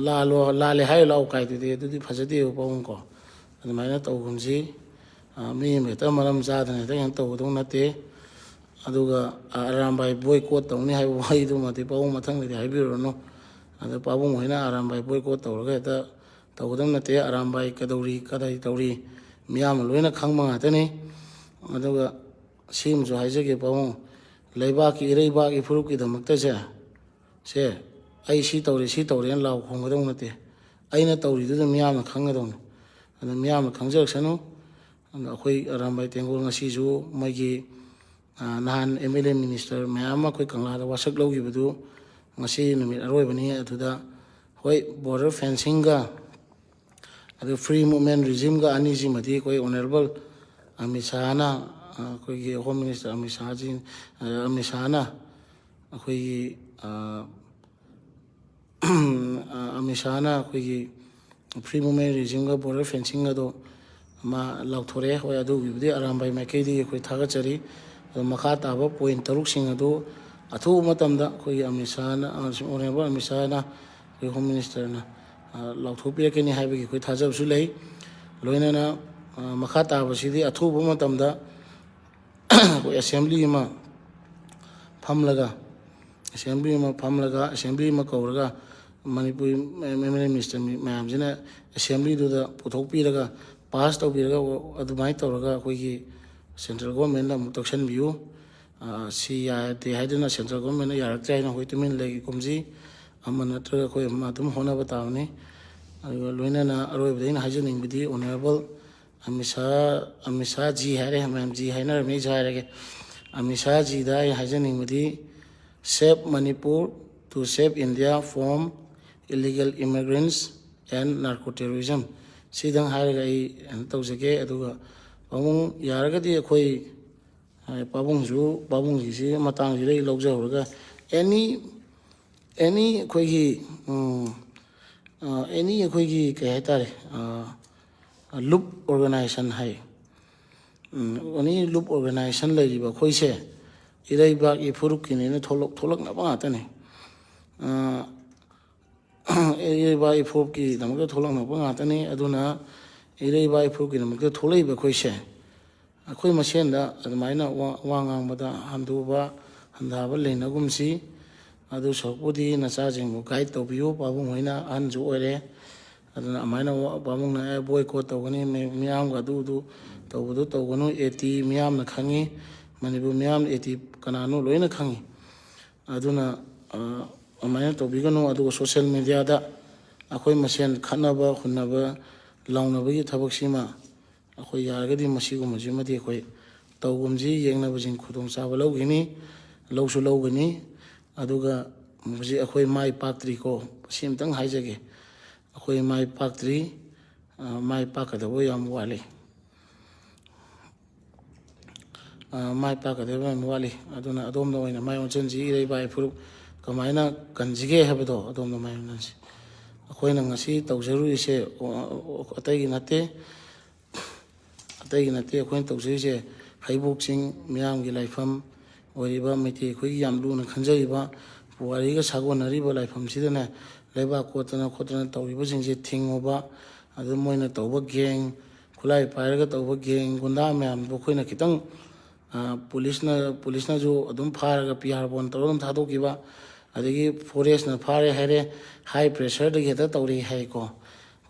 ꯂꯥꯜꯂꯣ, ꯂꯥꯜꯂꯦ ꯍꯥꯏꯔ ꯂꯥꯛꯑꯣ ꯀꯥꯏꯗꯨꯗꯤ, ꯑꯗꯨꯗꯤ ꯐꯖꯗꯦꯕ ꯄꯥꯕꯨꯡꯀꯣ꯫ ꯑꯗꯨꯃꯥꯏꯅ ꯇꯧꯒꯨꯝꯁꯤ꯫ ꯑ, ꯃꯤ ꯑꯃ ꯍꯦꯛꯇ ꯃꯔꯝ ꯆꯥꯗꯅ ꯍꯦꯛꯇ ꯀꯩꯅꯣ ꯇꯧꯒꯗꯧ ꯅꯠꯇꯦ꯫ ꯑꯗꯨꯒ, ꯑ, ꯑꯔꯥꯝꯕꯥꯏ ꯕꯣꯏꯀꯣꯠ ꯇꯧꯅꯤ ꯍꯥꯏꯕ ꯋꯥꯍꯩꯗꯨꯃꯗꯤ ꯄꯥꯕꯨꯡ ꯃꯊꯪꯗꯗꯤ ꯍꯥꯏꯕꯤꯔꯨꯔꯅꯨ꯫ ꯑꯗ ꯄꯥꯕꯨꯡ ꯍꯣꯏꯅ ꯑꯔꯥꯝꯕꯥꯏ ꯕꯣꯏꯀꯣꯠ ꯇꯧꯔꯒ ꯍꯦꯛꯇ ꯇꯧꯒꯗꯕ ꯅꯠꯇꯦ꯫ ꯑꯔꯥꯝꯕꯥꯏ ꯀꯩꯗꯧꯔꯤ, ꯀꯗꯥꯏ ꯇꯧꯔꯤ, ꯃꯤꯌꯥꯝꯅ ꯂꯣꯏꯅ ꯈꯪꯕ ꯉꯥꯛꯇꯅꯤ꯫ ꯑꯗꯨꯒ ꯁꯤꯃꯁꯨ ꯍꯥꯏꯖꯒꯦ ꯄꯥꯕꯨꯡ, ꯂꯩꯕꯥꯛꯀꯤ ꯏꯔꯩꯕꯥꯛ ꯏꯐꯨꯔꯨꯞꯀꯤꯗꯃꯛꯇꯁꯦ, ꯁꯦ, ꯑꯩ ꯁꯤ ꯇꯧꯔꯦ, ꯁꯤ ꯇꯧꯔꯦꯅ ꯂꯥꯎ ꯈꯣꯡꯒꯗꯧ ꯅꯠꯇꯦ꯫ ꯑꯩꯅ ꯇꯧꯔꯤꯗꯨꯗ ꯃꯤꯌꯥꯝꯅ ꯈꯪꯒꯗꯧꯅꯤ꯫ ꯑꯗꯨ ꯃꯤꯌꯥꯝꯅ ꯈꯪꯖꯔꯛꯁꯅꯨ꯫ ꯑꯗꯣ ꯑꯩꯈꯣꯏ ꯑꯔꯥꯝꯕꯥꯏ ꯇꯦꯡꯒꯣꯜ ꯉꯁꯤꯁꯨ ꯃꯣꯏꯒꯤ, ꯑ, ꯅꯍꯥꯟ ꯑꯦꯝ ꯑꯦꯜ ꯑꯦ ꯃꯤꯅꯤꯁꯇꯔ ꯃꯌꯥꯝ ꯑꯃ ꯑꯩꯈꯣꯏ ꯀꯪꯂꯥꯗ ꯋꯥꯁꯛ ꯂꯧꯈꯤꯕꯗꯨ ꯉꯁꯤ ꯅꯨꯃꯤꯠ ꯑꯔꯣꯏꯕꯅꯤ꯫ ꯑꯗꯨꯗ ꯍꯣꯏ, ꯕꯣꯔꯗꯔ ꯐꯦꯟꯁꯤꯡꯒ ꯑꯗꯨ ꯐ꯭ꯔꯤ ꯃꯨꯞꯃꯦꯟ ꯔꯤꯖꯤꯝꯒ ꯑꯅꯤꯁꯤꯃꯗꯤ ꯑꯩꯈꯣꯏ ꯑꯣꯅꯔꯦꯕꯜ ꯑꯃꯤꯠ ꯁꯥꯍꯅ, ꯑ, ꯑꯩꯈꯣꯏꯒꯤ ꯍꯣꯝ ꯃꯤꯅꯤꯁꯇꯔ ꯑꯃꯤꯠ ꯁꯥꯍꯖꯤ, ꯑ, ꯑꯃꯤꯠ ꯁꯥꯍꯅ ꯑꯩꯈꯣꯏꯒꯤ, ꯑ, ꯑꯃꯤꯠ ꯁꯥꯍꯅ ꯑꯩꯈꯣꯏꯒꯤ ꯐ꯭ꯔꯤ ꯃꯨꯞꯃꯦꯟ ꯔꯤꯖꯤꯝꯒ ꯕꯣꯔꯗꯔ ꯐꯦꯟꯁꯤꯡ ꯑꯗꯣ ꯃꯥ ꯂꯥꯎꯊꯣꯔꯛꯑꯦ꯫ ꯍꯣꯏ, ꯑꯗꯨꯒꯤꯕꯨꯗꯤ ꯑꯔꯥꯝꯕꯥꯏ ꯃꯥꯏꯀꯩꯗꯒꯤ ꯑꯩꯈꯣꯏ ꯊꯥꯒꯠꯆꯔꯤ꯫ ꯑꯗꯣ ꯃꯈꯥ ꯇꯥꯕ ꯄꯣꯏꯟ ꯇꯔꯨꯛꯁꯤꯡ ꯑꯗꯨ ꯑꯊꯨꯕ ꯃꯇꯝꯗ ꯑꯩꯈꯣꯏꯒꯤ ꯑꯃꯤꯠ ꯁꯥꯍꯅ, ꯑ, ꯑꯣꯅꯔꯦꯕꯜ ꯑꯃꯤꯠ ꯁꯥꯍꯅ ꯑꯩꯈꯣꯏ ꯍꯣꯝ ꯃꯤꯅꯤꯁꯇꯔꯅ, ꯑ, ꯂꯥꯎꯊꯣꯛꯄꯤꯔꯛꯀꯅꯤ ꯍꯥꯏꯕꯒꯤ ꯑꯩꯈꯣꯏ ꯊꯥꯖꯕꯁꯨ ꯂꯩ꯫ ꯂꯣꯏꯅꯅ, ꯑ, ꯃꯈꯥ ꯇꯥꯕꯁꯤꯗꯤ ꯑꯊꯨꯕ ꯃꯇꯝꯗ ꯑꯩꯈꯣꯏ ꯑꯦꯁꯦꯝꯕ꯭ꯂꯤ ꯑꯃ ꯐꯝꯂꯒ, ꯑꯦꯁꯦꯝꯕ꯭ꯂꯤ ꯑꯃ ꯐꯝꯂꯒ, ꯑꯦꯁꯦꯝꯕ꯭ꯂꯤ ꯑꯃ ꯀꯧꯔꯒ Manipuri M L A minister ꯃꯌꯥꯝꯁꯤꯅ ꯑꯦꯁꯦꯝꯕ꯭ꯂꯤꯗꯨꯗ ꯄꯨꯊꯣꯛꯄꯤꯔꯒ, ꯄꯥꯁ ꯇꯧꯕꯤꯔꯒ, ꯑꯗꯨꯃꯥꯏꯅ ꯇꯧꯔꯒ ꯑꯩꯈꯣꯏꯒꯤ ꯁꯦꯟꯇ꯭ꯔꯦꯜ ꯒꯣꯔꯃꯦꯟꯗ ꯑꯃꯨꯛ ꯇꯛꯁꯟꯕꯤꯌꯨ꯫ ꯑ, ꯁꯤ ꯌꯥꯗꯦ ꯍꯥꯏꯗꯨꯅ ꯁꯦꯟꯇ꯭ꯔꯦꯜ ꯒꯣꯔꯃꯦꯟꯅ ꯌꯥꯔꯛꯇ꯭ꯔꯦ ꯍꯥꯏꯅ ꯑꯩꯈꯣꯏ ꯇꯨꯃꯤꯟ ꯂꯩꯒꯨꯝꯁꯤ꯫ ꯑꯃ ꯅꯠꯇ꯭ꯔꯒ ꯑꯩꯈꯣꯏ ꯑꯃ ꯑꯗꯨꯝ ꯍꯣꯠꯅꯕ ꯇꯥꯕꯅꯤ꯫ ꯑꯗꯨꯒ ꯂꯣꯏꯅꯅ ꯑꯔꯣꯏꯕꯗ ꯑꯩꯅ ꯍꯥꯏꯖꯅꯤꯡꯕꯗꯤ ꯑꯣꯅꯔꯦꯕꯜ ꯑꯃꯤꯠ ꯁꯥꯍ, ꯑꯃꯤꯠ ꯁꯥꯍ ꯖꯤ ꯍꯥꯏꯔꯦ, ꯃꯌꯥꯝ ꯖꯤ ꯍꯥꯏꯅꯔꯝꯃꯤ, ꯑꯩꯁꯨ ꯍꯥꯏꯔꯒꯦ꯫ ꯑꯃꯤꯠ ꯁꯥꯍ ꯖꯤꯗ ꯑꯩ ꯍꯥꯏꯖꯅꯤꯡꯕꯗꯤ, "Save Manipur to save India from illegal immigrants and narco terrorism"꯫ ꯁꯤꯗꯪ ꯍꯥꯏꯔꯒ ꯑꯩ ꯀꯩꯅꯣ ꯇꯧꯖꯒꯦ꯫ ꯑꯗꯨꯒ ꯄꯥꯕꯨꯡ ꯌꯥꯔꯒꯗꯤ ꯑꯩꯈꯣꯏ, ꯑ, ꯄꯥꯕꯨꯡꯁꯨ, ꯄꯥꯕꯨꯡꯒꯤꯁꯤ ꯃꯇꯥꯡꯁꯤꯗ ꯑꯩ ꯂꯧꯖꯍꯧꯔꯒ, ꯑꯦꯅꯤ ꯑꯦꯅꯤ ꯑꯩꯈꯣꯏꯒꯤ, ꯎꯝ, ꯑ, ꯑꯦꯅꯤ ꯑꯩꯈꯣꯏꯒꯤ ꯀꯩ ꯍꯥꯏꯇꯥꯔꯦ, ꯑ, ꯂꯨꯞ ꯑꯣꯔꯒꯅꯥꯏꯖꯦꯁꯟ ꯍꯥꯏ꯫ ꯎꯝ, ꯑꯦꯅꯤ ꯂꯨꯞ ꯑꯣꯔꯒꯅꯥꯏꯖꯦꯁꯟ ꯂꯩꯔꯤꯕ ꯑꯩꯈꯣꯏꯁꯦ ꯏꯔꯩꯕꯥꯛ ꯏꯐꯨꯔꯨꯞꯀꯤꯅꯦꯅ ꯊꯣꯛꯂꯛ-, ꯊꯣꯛꯂꯛꯅꯕ ꯉꯥꯛꯇꯅꯤ꯫ ꯑ, ꯏꯔꯩꯕꯥꯛ ꯏꯐꯨꯔꯨꯞꯀꯤꯗꯃꯛꯇ ꯊꯣꯛꯂꯛꯅꯕ ꯉꯥꯛꯇꯅꯤ꯫ ꯑꯗꯨꯅ ꯏꯔꯩꯕꯥꯛ ꯏꯐꯨꯔꯨꯞꯀꯤꯗꯃꯛꯇ ꯊꯣꯛꯂꯛꯏꯕ ꯑꯩꯈꯣꯏꯁꯦ ꯑꯩꯈꯣꯏ ꯃꯁꯦꯟꯗ ꯑꯗꯨꯃꯥꯏꯅ ꯋꯥ, ꯋꯥ ꯉꯥꯡꯕꯗ ꯍꯟꯗꯨꯕ ꯍꯟꯊꯕ ꯂꯩꯅꯒꯨꯝꯁꯤ꯫ ꯑꯗꯨ ꯁꯔꯨꯛꯄꯨꯗꯤ ꯅꯆꯥꯁꯤꯡꯕꯨ ꯒꯥꯏꯗ ꯇꯧꯕꯤꯌꯨ꯫ ꯄꯥꯕꯨꯡ ꯍꯣꯏꯅ ꯑꯍꯟꯁꯨ ꯑꯣꯏꯔꯦ, ꯑꯗꯨꯅ ꯑꯗꯨꯃꯥꯏꯅ ꯋꯥ-, ꯄꯥꯕꯨꯡꯅ, "ꯑꯦ, boycott ꯇꯧꯒꯅꯤ, ꯃꯤ-, ꯃꯤꯌꯥꯝꯒ ꯑꯗꯨ, ꯑꯗꯨ ꯇꯧꯕꯗꯨ ꯇꯧꯒꯅꯨ, ꯑꯦ ꯇꯤ ꯃꯤꯌꯥꯝꯅ ꯈꯪꯉꯤ, ꯃꯅꯤꯄꯨꯔ ꯃꯤꯌꯥꯝꯅ ꯑꯦ ꯇꯤ ꯀꯅꯥꯅꯣ ꯂꯣꯏꯅ ꯈꯪꯉꯤ"꯫ ꯑꯗꯨꯅ, ꯑ, ꯑꯗꯨꯃꯥꯏꯅ ꯇꯧꯕꯤꯒꯅꯨ꯫ ꯑꯗꯨꯒ social media ꯗ ꯑꯩꯈꯣꯏ ꯃꯁꯦꯟ ꯈꯠꯅꯕ, ꯍꯨꯟꯅꯕ, ꯂꯥꯎꯅꯕꯒꯤ ꯊꯕꯛꯁꯤꯃ ꯑꯩꯈꯣꯏ ꯌꯥꯔꯒꯗꯤ ꯃꯁꯤꯒꯨꯝꯕꯁꯤꯃꯗꯤ ꯑꯩꯈꯣꯏ ꯇꯧꯒꯨꯝꯁꯤ, ꯌꯦꯡꯅꯕꯁꯤꯡ ꯈꯨꯗꯣꯡꯆꯥꯕ ꯂꯧꯒꯅꯤ, ꯂꯧꯁꯨ ꯂꯧꯒꯅꯤ꯫ ꯑꯗꯨꯒ ꯍꯧꯖꯤꯛ ꯑꯩꯈꯣꯏ ꯃꯥꯏ ꯄꯥꯛꯇ꯭ꯔꯤꯀꯣ, ꯁꯤ ꯑꯝꯇꯪ ꯍꯥꯏꯖꯒꯦ, ꯑꯩꯈꯣꯏ ꯃꯥꯏ ꯄꯥꯛꯇ꯭ꯔꯤ, ꯑ, ꯃꯥꯏ ꯄꯥꯛꯀꯗꯕ ꯌꯥꯝ ꯋꯥꯠꯂꯤ꯫ ꯑ, ꯃꯥꯏ ꯄꯥꯛꯀꯗꯕ ꯌꯥꯝ ꯋꯥꯠꯂꯤ꯫ ꯑꯗꯨꯅ ꯑꯗꯣꯝꯗ ꯑꯣꯏꯅ ꯃꯥꯏ ꯑꯣꯟꯁꯤꯟꯁꯤ, ꯏꯔꯩꯕꯥꯛ ꯏꯐꯨꯔꯨꯞ ꯀꯃꯥꯏꯅ ꯀꯟꯁꯤꯒꯦ ꯍꯥꯏꯕꯗꯣ ꯑꯗꯣꯝꯗ ꯃꯥꯏ ꯑꯣꯟꯁꯤꯟꯁꯤ꯫ ꯑꯩꯈꯣꯏꯅ ꯉꯁꯤ ꯇꯧꯖꯔꯨꯔꯤꯁꯦ, ꯑ, ꯑ, ꯑꯇꯩꯒꯤ ꯅꯠꯇꯦ, ꯑꯇꯩꯒꯤ ꯅꯠꯇꯦ꯫ ꯑꯩꯈꯣꯏꯅ ꯇꯧꯖꯔꯤꯁꯦ ꯍꯩꯕꯣꯛ ꯆꯤꯡ ꯃꯤꯌꯥꯝꯒꯤ ꯂꯥꯏꯐꯝ ꯑꯣꯏꯔꯤꯕ, ꯃꯩꯇꯩ ꯑꯩꯈꯣꯏꯒꯤ ꯌꯥꯝ ꯂꯨꯅ ꯈꯟꯖꯔꯤꯕ ꯄꯨꯋꯥꯔꯤꯒ ꯁꯥꯒꯣꯟꯅꯔꯤꯕ ꯂꯥꯏꯐꯝꯁꯤꯗꯅꯦ, ꯂꯩꯕꯥꯛ ꯀꯣꯠꯇꯅ ꯈꯣꯠꯇꯅ ꯇꯧꯔꯤꯕꯁꯤꯡꯁꯦ ꯊꯤꯡꯉꯨꯕ, ꯑꯗꯨ ꯃꯣꯏꯅ ꯇꯧꯕ gang, ꯈꯨꯠꯂꯥꯏ ꯄꯥꯏꯔꯒ ꯇꯧꯕ gang, ꯒꯨꯟꯗꯥ ꯃꯌꯥꯝꯗꯣ ꯑꯩꯈꯣꯏꯅ ꯈꯤꯇꯪ, ꯑ, ꯄꯨꯂꯤꯁꯅ, ꯄꯨꯂꯤꯁꯅꯁꯨ ꯑꯗꯨꯝ ꯐꯥꯔꯒ PR bond ꯇꯧꯔꯒ ꯑꯗꯨꯝ ꯊꯥꯗꯣꯛꯈꯤꯕ, ꯑꯗꯒꯤ forest ꯅ ꯐꯥꯔꯦ ꯍꯥꯏꯔꯦ, high pressure ꯗꯒꯤ ꯍꯦꯛꯇ ꯇꯧꯔꯛꯏ ꯍꯥꯏꯀꯣ꯫